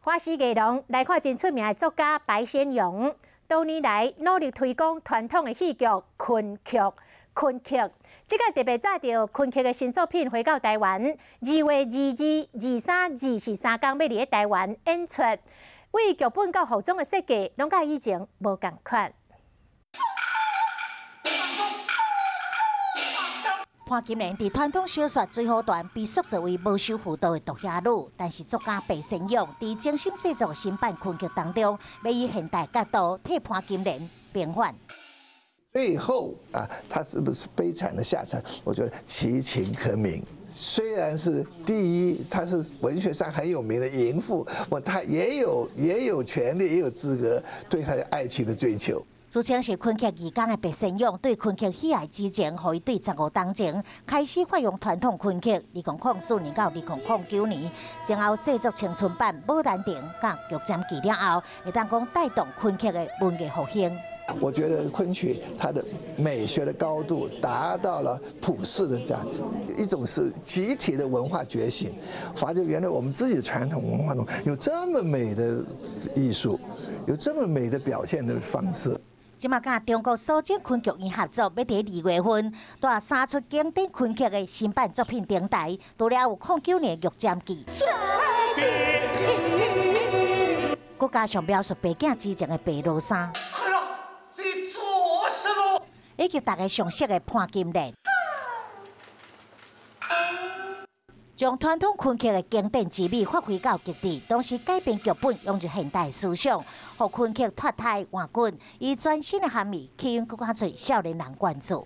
華視藝廊來看真出名的作家白先勇，多年來努力推廣傳統的戲劇崑曲。崑曲，這個特別載著崑曲的新作品回到台灣，2月22、23、24三工欲佇咧台灣演出，對劇本到服裝的設計，攏佮以前無仝款。潘金蓮佇傳統小說《水滸傳》被塑造為無守婦道的毒俠女，但是作家白先勇佇精心製作新版崑曲當中，欲以現代角度替潘金蓮平反。最後啊，他是不是悲慘的下場？我覺得其情可憫。雖然是第一，他是文學上很有名的淫婦，我他也有權利，也有資格對他的愛情的追求。自稱是崑曲義工的白先勇對崑曲喜愛之情，予伊對15冬前開始發揚傳統崑曲。2004年到2009年，前後製作青春版《牡丹亭》佮《玉簪記》了後，會當講帶動崑曲的文藝復興。我覺得崑曲它的美學的高度達到了普世的價值，一種是集體的文化覺醒，發覺原來我們自己的傳統文化中有這麼美的藝術，有這麼美的表現的方式。這馬佮中國蘇州崑劇院合作，欲佇2月份帶三齣經典崑曲的新版作品登台，除了有09年《玉簪記》，閣加上描述白囝之情的白羅衫，以及大家熟悉的潘金蓮，將傳統崑曲的經典之美發揮到極致，同時改編劇本，融入現代思想，予崑曲脫胎換骨，以全新的含義吸引閣較濟少年人關注。